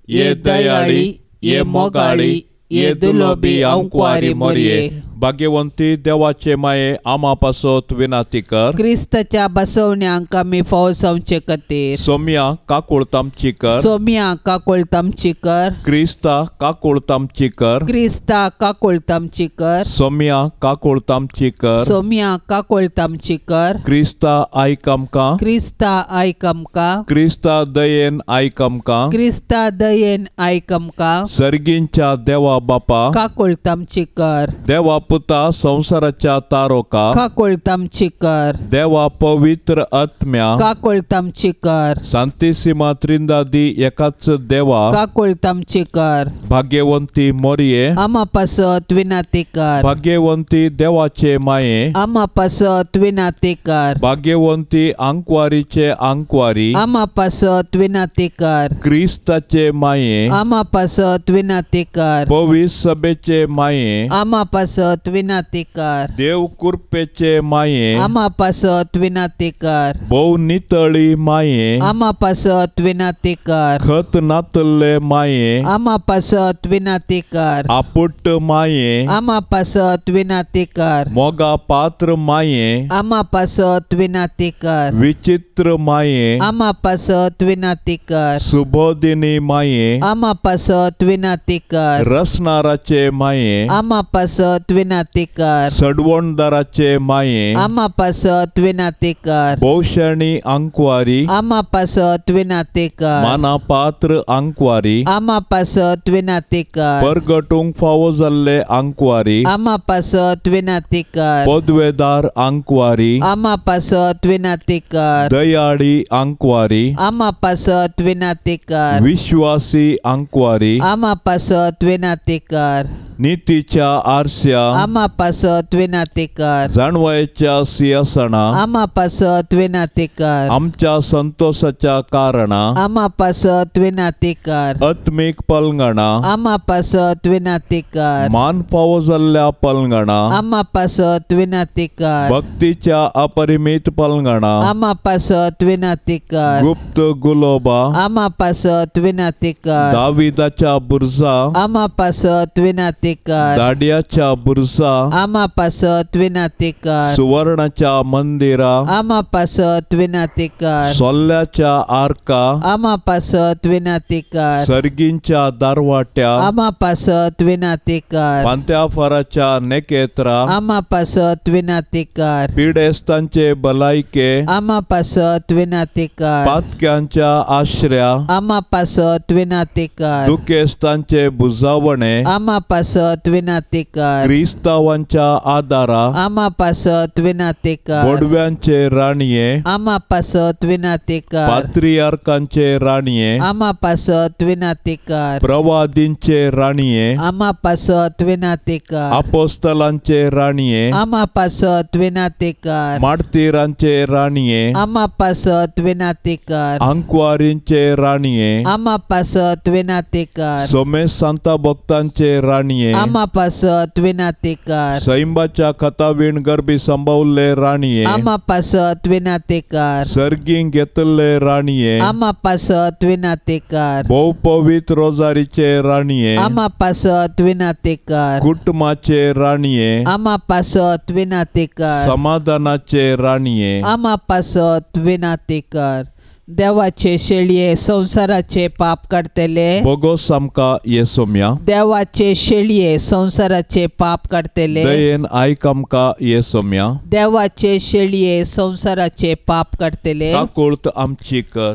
ये दयाळी, ये मोगाळी, ये दुलोबी आंकवारी मोरये, भाग्यवंती देवाचे माये, आमा पासत विनाती कर. क्रिस्ताच्या बसवण्यांक आमी फौसावचे खातीर. सोम्या काकुळत आमची कर. सोम्या काकुळत आमची कर. क्रिस्ता काकुळत आमची कर. क्रिस्ता काकुळत आमची कर. सोम्या काकुळत आमची कर. सोम्या काकुळत आमची कर. क्रिस्ता आयक आमकां. क्रिस्ता आयक आमकां. क्रिस्ता दयेन आयक आमकां. क्रिस्ता दयेन आयक आमकां. सर्गींच्या देवा बापा काकुळत आमची कर. देवा पुता संवसाराच्या तारोका काकुळत आमची कर. देवा पवित्र आत्म्या काकुळत आमची कर. सांतिसिमा त्रिंदादी एकाच देवा काकुळत आमची कर. भाग्यवंती मोरये आमा पासत विनाती कर. भाग्यवंती देवाचे माये आमा पासत विनाती कर. भाग्यवंती आंकवारीचे आंकवारी आमा पासत विनाती कर. क्रिस्ताचे माये आमा पासत विनाती कर. पवित्र सभेचे माये आमा पासत विनाती कर. देव कृपेचे माये आमा पासत विनाती कर. भोव नितळी माये आमा पासत विनाती कर. खत नातल्ले माये आमा पासत विनाती कर. आपुट्ट माये आमा पासत विनाती कर. मोगा पात्र माये आमा पासत विनाती कर. विचित्र माये आमा पासत विनाती कर. सुबोधिनी माये आमा पासत विनाती कर. रसनाराचे माये आमा पासत विनाती कर. सडवणदाराचे माये आमा पासत विनाती कर. भोवशणी आंकवारी आमा पासत विनाती कर. माना पात्र आंकवारी आमा पासत विनाती कर. परगटूंक फावो जाल्ले आंकवारी आमा पासत विनाती कर. पदवेदार आंकवारी आमा पासत विनाती कर. दयाळी आंकवारी आमा पासत विनाती कर. विश्वासी आंकवारी आमा पासत विनाती कर. नितीच्या आरस्या आमा पासत विनाती कर. जाणवायेच्या सिंहासना आमा पासत विनाती कर. आमच्या संतोषाच्या कारणा आमा पासत विनाती कर. आत्मीक पलंगणा आमा पासत विनाती कर. मान फावो जाल्ल्या पलंगणा आमा पासत विनाती कर. भक्तीच्या अपरिमित पलंगणा आमा पासत विनाती कर. गुप्त गुलोबा आमा पासत विनाती कर. दाविदाच्या बुरजा आमा पासत विनाती कर. दाडियाच्या बुरजा आमा पासत विनाती कर. सुवर्णाच्या मंदिरा आमा पासत विनाती कर. सोल्ल्याच्या आर्का आमा पासत विनाती कर. सर्गींच्या दारवाट्या आमा पासत विनाती कर. पांत्याफाराच्या नेकेत्रा आमा पासत विनाती कर. पिडेस्तांचे भलायके आमा पासत विनाती कर. पातक्यांच्या आश्र्या आमा पासत विनाती कर. दुखेस्तांचे बुजावणे आमा पासत विनाती कर. क्रिस्तावांच्या आदारा आमा पासत विनाती कर. बोडव्यांचे राणये आमा पासत विनाती कर. पात्रियार्कांचे राणये आमा पासत विनाती कर. प्रवादींचे राणये आमा पासत विनाती कर. अपोस्तलांचे राणये आमा पासत विनाती कर. मार्तीरांचे राणये आमा पासत विनाती कर. अंकवारींचे राणये आमा पासत विनाती कर. सोमेश सांता भक्तांचे राणये आमा पासत विनाती कर. सैंबाच्या खतावीण गर्भी संभवल्ले राणये आमा पासत विनाती कर. सर्गींक घेतल्ले राणये आमा पासत विनाती कर. भोव पवित्र रोजारीचे राणये आमा पासत विनाती कर. कुटुंबाचे राणये आमा पासत विनाती कर. समाधानाचे राणये आमा पासत विनाती कर. देवाचे शेळये संवसाराचे पाप काडटले बोगोस आमकां येसोम्या. देवाचे शेळये संवसाराचे पाप काडटले दयेन आयक आमकां येसोम्या. देवाचे शेळये संवसाराचे पाप काडटले काकुळत आमची कर.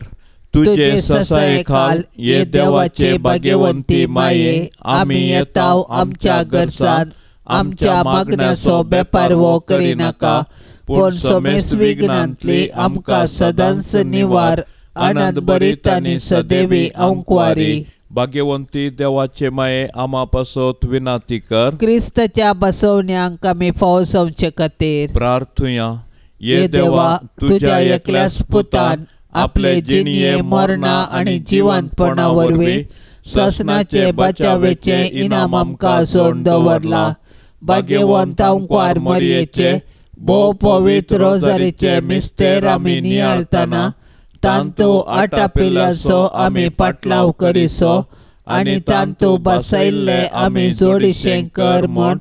तुजे ससाये खाल ये देवाचे भाग्यवंती माये आमी येताव आमच्या गरजान आमच्या मागण्याचो बेपारवो करिनाका पूण समेस विघ्नांतली आमकां सदांच निवार आनंद भरीत आनी सदैवी अंकवारी. भाग्यवंती देवाचे माये आमा पासत विनाती कर. क्रिस्ताच्या बसवण्यांक आमी फावो जावचे खातीर प्रार्थुया. ये देवा तुज्या एकल्याच पुतान आपले जिणये मरणा आनी जिवंतपणा वरवीं सासणाचे बचावेचें इनाम आमकां आसोवन दवरलां. भाग्यवंत अंकवार मरयेचे भोव पवित्र रोजारीचे मिस्तेर आमी नियाळतना तांतू आटापिल्ल्याचो आमी पाटलाव करिसो आनी तांतू बसयल्ले आमी जोडिशें कर म्हूण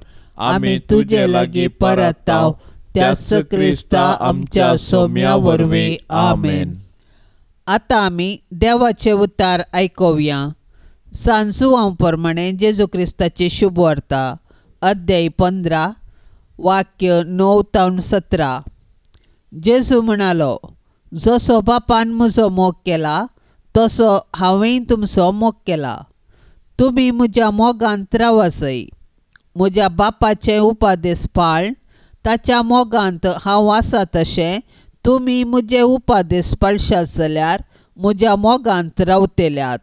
आमी तुजे लागीं परताव त्याच क्रिस्ता आमच्या सोम्या वरवीं. आमेन. आतां आमी देवाचे उतार आयकुया. सांजुआंव प्रमाणे जेजू क्रिस्ताची शुभवार्ता अध्याय 15 वाक्य 9 ते 17. जेजू म्हणालो, जसो बापान म्हजो मोग केला तसो हांवेंय तुमचो मोग केला. तुमी म्हज्या मोगांत रावासय. म्हज्या बापाचे उपादेश पाळ ताच्या मोगांत हांव आसा तशें तुमी म्हजे उपादेश पाळशात जाल्यार म्हज्या मोगांत रावतल्यात.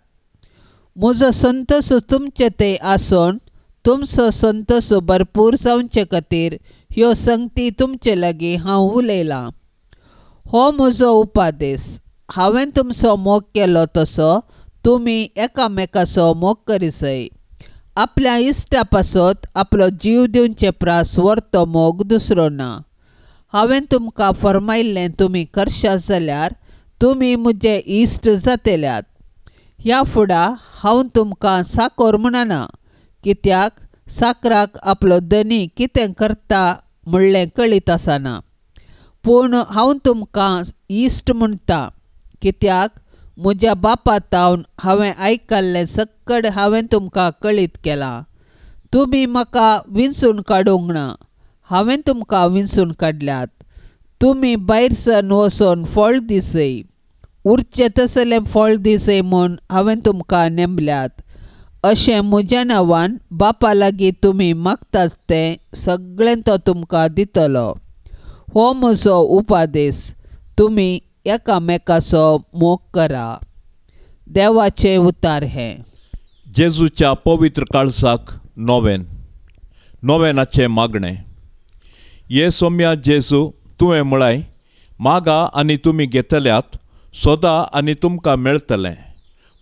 म्हजो संतोष तुमचे ते आसून तुमचो संतोष भरपूर जावचे खातीर ह्यो संगती तुमचे लागीं हांव उलयलां. हो म्हजो उपादेश. हांवें तुमचो मोग केलो तसो तुमी एकामेकाचो मोग करिसय. आपल्या इश्टा पासत आपलो जीव दिवचे प्रास व्हरतो मोग दुसरो ना. हांवें तुमकां फर्मायल्लें तुमी करशात जाल्यार तुमी म्हजे इश्ट जातल्यात. ह्या फुडा हांव तुमकां साकोर म्हणना, कित्याक साकराक आपलो धनी कितें करता म्हणलें कळीत आसना. पूण हांव तुमकां इश्ट म्हणटा, कित्याक म्हज्या बापा तावन हांवें आयकल्लें सक्कड हांवें तुमकां कळीत केलां. तुमी म्हाका विंचून काडूंक ना, हांवें तुमकां विंचून काडल्यात. तुमी भायर सन वचून फळ दिसय, उरचें तसलें फळ दिसय म्हूण हांवें तुमकां नेमल्यात. अशें म्हज्या नांवान बापा लागीं तुमी मागतात तें सगळें तो तुमकां दितलो. हो म्हजो उपादेश, तुमी एकामेकाचो मोग करा. देवाचें उतार हें. जेजूच्या पवित्र काळसाक नोवेन. नोवेनाचें मागणें. ये सोम्या जेजू, तुवें म्हळाय, मागा आनी तुमी घेतल्यात, सोदा आनी तुमकां मेळटलें,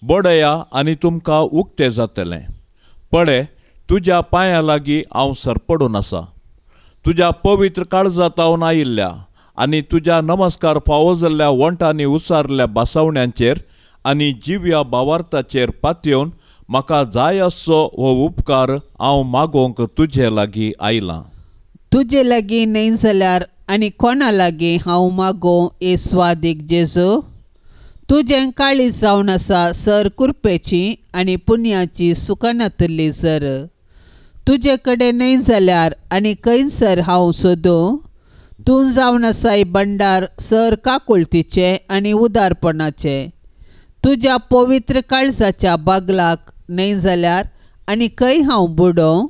बडया आनी तुमकां उक्तें जातलें. पळे, तुज्या पांयां लागीं हांव सरपडून आसा. तुज्या पवित्र काळजांत आयिल्ल्या आनी तुज्या नमस्कार फावो जाल्ल्या वंटांनी उचारिल्ल्या बासावण्यांचेर आनी जिव्या भावार्थाचेर पातयेवन म्हाका जाय आसचो हो उपकार हांव मागोवंक तुजे लागीं आयलां. तुजे लागीं न्हय जाल्यार आनी कोणा लागीं हांव मागोवं हे स्वादीक जेजू? तुजें काळीज जावन आसा सर कुरपेची आनी पुण्याची सुकनातल्ली सर. तुजे कडेन न्हय जाल्यार आनी खंयसर हांव सोदूं? तूं जावन आसाय भंडार सर काकुळतीचें आनी उदारपणाचें. तुज्या पवित्र काळजाच्या बागलाक न्हय जाल्यार आनी खंय हांव बुडोवं?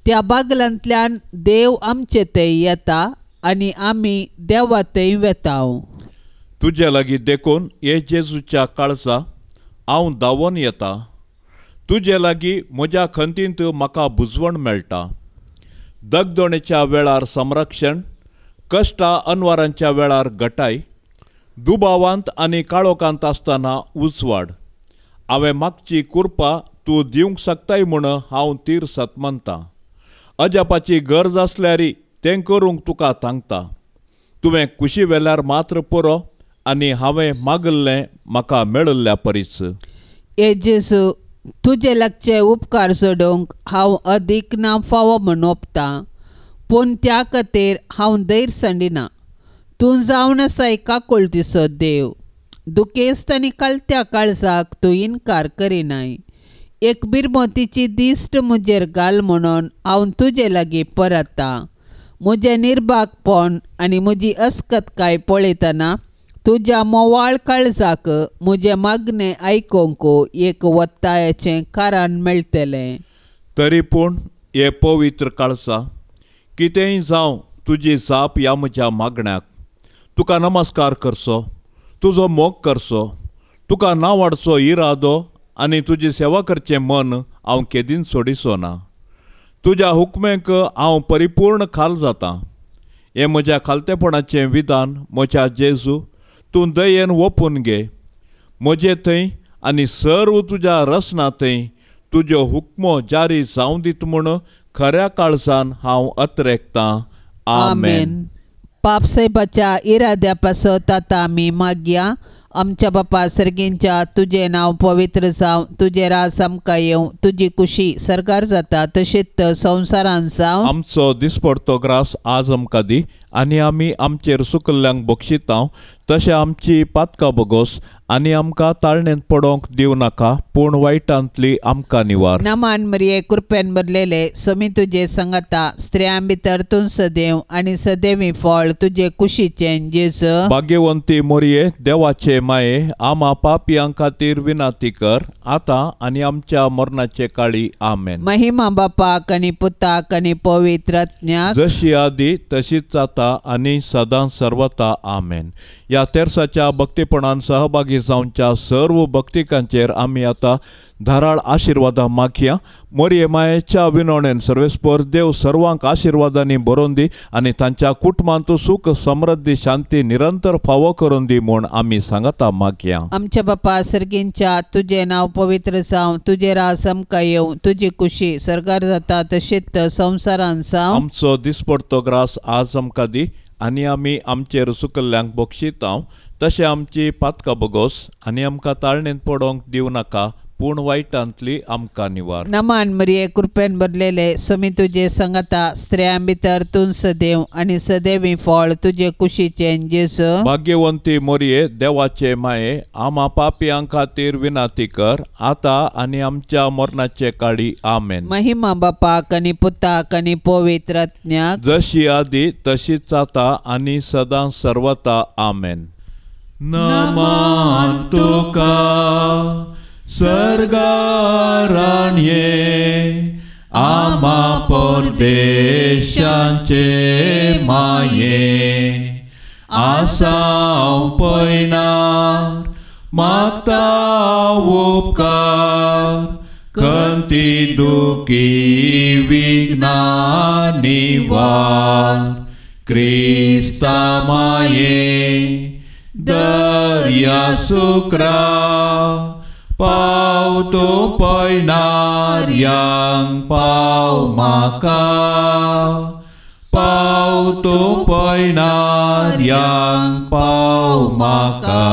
त्या बागलांतल्यान देव आमचे थंय येता आनी आमी देवा थंय वेता. तुजे लागीं देखून हे जेजूच्या काळजा हांव धांवून येता. तुजे लागीं म्हज्या खंतींत म्हाका बुजवण मेळटा. दगदोणेच्या वेळार संरक्षण, कश्टा अनवारांच्या वेळार गटाय, दुबावांत आनी काळोखांत आसतना उजवाड. हांवें मागची कुरपा तूं दिवंक शकताय म्हूण हांव तीर सतमनतां. अजापाची गरज आसल्यार तें करूंक तुका सांगता. तुवें कुशी वेल्यार मात्र पुरो आनी हांवें मागल्लें म्हाका मेळिल्ल्या परीच. हे जेजू, तुजे लागचे उपकार जोडूंक हांव अदीक ना फावो म्हूण ओपतां, पूण त्या खातीर हांव धैर्य सांडिना. तूं जावन आसाय काकुळतीचो देव. दुखेस्त आनी कालत्या काळजाक तूं इनकार करिनाय. एक बिरमोतीची दिश्ट म्हजेर घाल म्हणून हांव तुजे लागीं परततां. म्हजें निर्भागपण आनी म्हजी अस्कतकाय पळयतना तुज्या मोवाळ काळजाक म्हजें मागणें आयकूंक एक वत्तायाचें कारण मेळटलें. तरी पूण हे पवित्र काळजा, कितेंय जावं तुजी जाप ह्या म्हज्या मागण्याक. तुका नमस्कार करचो, तुजो मोग करचो, तुका नांवाडचो इरादो आनी तुजी सेवा करचें मन हांव केदींच सोडिचो ना. तुज्या हुकमेक हांव परिपूर्ण खाल जातां. हें म्हज्या खालतेपणाचें विधान म्हज्या जेजू, तूं दयेन ओपून घे. म्हजे थंय आनी सर्व तुज्या रसना थंय तुज्यो हुकमो जारी जावं दीत म्हूण खऱ्या काळजान हांव अत्रेकतां. आमेन. पापसाहेबाच्या इराद्या पासत आतां आमी मागया. आमच्या बापा सर्गींच्या, तुजें नांव पवित्र जावं, तुजें राज आमकां येवं, तुजी कुशी सरकार जाता तशीच संवसारान जावं. आमचो दिसपडतो ग्रास आज आमकां दी आनी आमी आमचेर सुकल्ल्यांक बक्षितांव तशें आमची पातकां बगोस आनी आमकां ताळणेंत पडोवंक दिवं नाका, पूण वायटांतली आमकां निवार. नमान मरिये, कृपेन भरलेले, स्वामी तुजे संगता, स्त्रियां भितर तूं सदैव आनी सदैवी फळ तुजे कुशीचें जेजू. भाग्यवंती मोरये, देवाचे माये, आमा पापयां खातीर विनाती कर आतां आनी आमच्या मरणाचे काळी. आमेन. महिमा बापाक आनी पुताक आनी पवित्र आत्म्याक, जशी आदी तशीच आतां आनी सदां सर्वता. आमेन. ह्या तेर्साच्या भक्तीपणान सहभागी जावच्या सर्व भक्तिकांचेर आमी आतां धाराळ आशिर्वादां मागया. मोरये मायेच्या विनवणेन सर्वेस्पर देव सर्वांक आशिर्वादांनी भरोवन दी आनी तांच्या कुटुंबांत सुख समृद्धी शांती निरंतर फावो करून दी म्हूण आमी सांगता मागया. आमच्या बापा सर्गींच्या, तुजें नांव पवित्र जावं, तुजें राज आमकां येवं, तुजी कुशी सरकार जाता तशीच संवसारान जावं. आमचो दिसपडतो ग्रास आज आमकां दी आनी आमी आमचेर सुकल्ल्यांक बक्षितांव तशें आमची पातकां बगोस आनी आमकां ताळणेंत पडोवंक दिवं नाका, पूण वायटांतली आमकां निवार. नमान मरिये, कृपेन भरलेले, स्वामी तुजे संगता, स्त्रियां भितर तूं सदैव आनी सदैवी फळ तुजे कुशीचें जेजू. भाग्यवंती मोरये, देवाचे माये, आमा पापयां खातीर विनाती कर आतां आनी आमच्या मरणाचे काळी. आमेन. महिमा बापाक आनी पुताक आनी पवित्र आत्म्याक, जशी आदी तशीच आतां आनी सदां सर्वता. आमेन. नमन तुका सर्गाराणये, आमा परदेशांचे माये, आसाव पयनार मागता उपकार, खंती दुखी विघ्ना निवार क्रिस्ता माये दर्या सुक्रा पाव तूं पयणाऱ्यांक पाव म्हाका पाव तूं पयणाऱ्यांक पाव म्हाका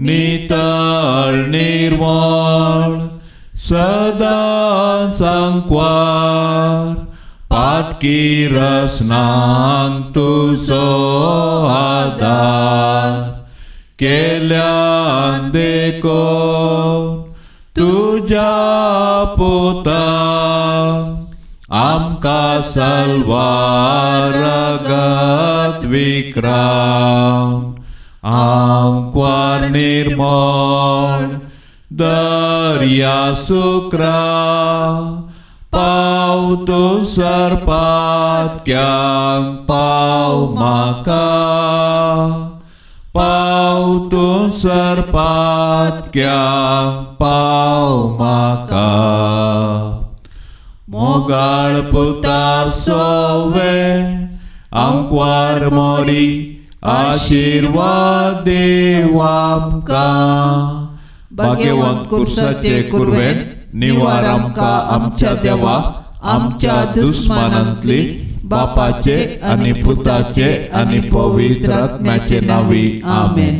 नितळ निर्मळ सदां सांकवार पातकी रसनांक तुजो आदार केल्यान देखून तुज्या पुतान आमकां सलवार रगत विक्रावन आमकां निर्मळ दर्या सुक्रा पाव तूं सरपातक्यांक पाव म्हाका पाव तूं सरपातक्यांक पाव म्हाका मोगाळ पुता सोवे आंकवार मोरी आशिर्वाद देव आमकां भाग्यवंत कुर्साचे कुर्वेन निवार आमकां आमच्या देवा आमच्या दुस्मानांतली बापाचे आनी पुताचे आनी पवित्र आत्म्याचे नांवी आमेन.